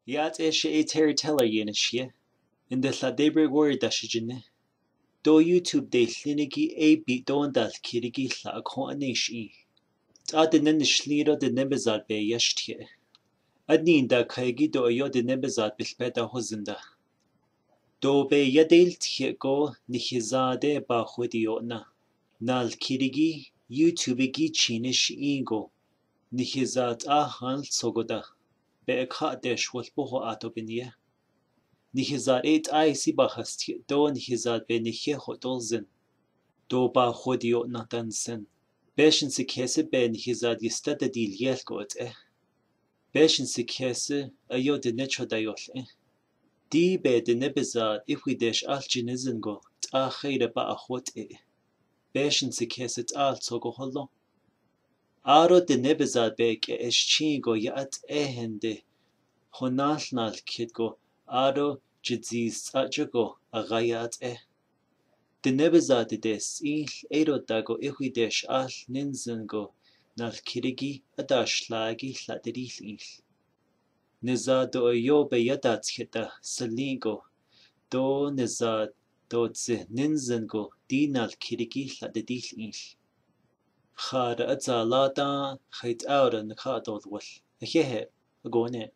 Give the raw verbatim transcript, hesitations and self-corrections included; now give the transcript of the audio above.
Yat e she i Terry Teller yen shie. In the hla Daybreak Warrior da shi jin ne. Do YouTube de hlini ki e bi don dal kiri ki hla ko ani shi. Ta de nen shli ro de nen bezat be yash tie. Adnin da kai gi do ayo de nen bezat bil pe da hozin da. Do be yadel tie ko ni hiza de ba ho di yo na. Nal kiri ki YouTube ki chini shi ingo. Ni hizat a hal sogoda. Be kha de shwal po ho ato bin ye. Ni hizat e tai si ba has ti do ni hizat be ni he ho tol zin. Do ba ho di yo na tan sen. Be shin si kese be ni hizat yista da di liel ko et e. Be shin si kese ayo de ne cho da yol e. Di be de ne bezat i hui de sh al jin zin go ta khai de ba a ho e. Be shin si kese al sogo ho lo. Aro de ne bezat be ke esh chi go ya at e hen de. Ho nal nal kit go aro je zi sa je go a ga ya at e. De ne bezat de de si ero da go e hui de sh al nin zin go nal kiri ki a da shla ki hla de di hlin. Ni za do ayo be ya da tskhet da sali go. Do ni za do tse nin zin go di nal kiri ki hla de di hlin. Kha da a za la da khai ta ra na kha do wal. A he he. A go ne.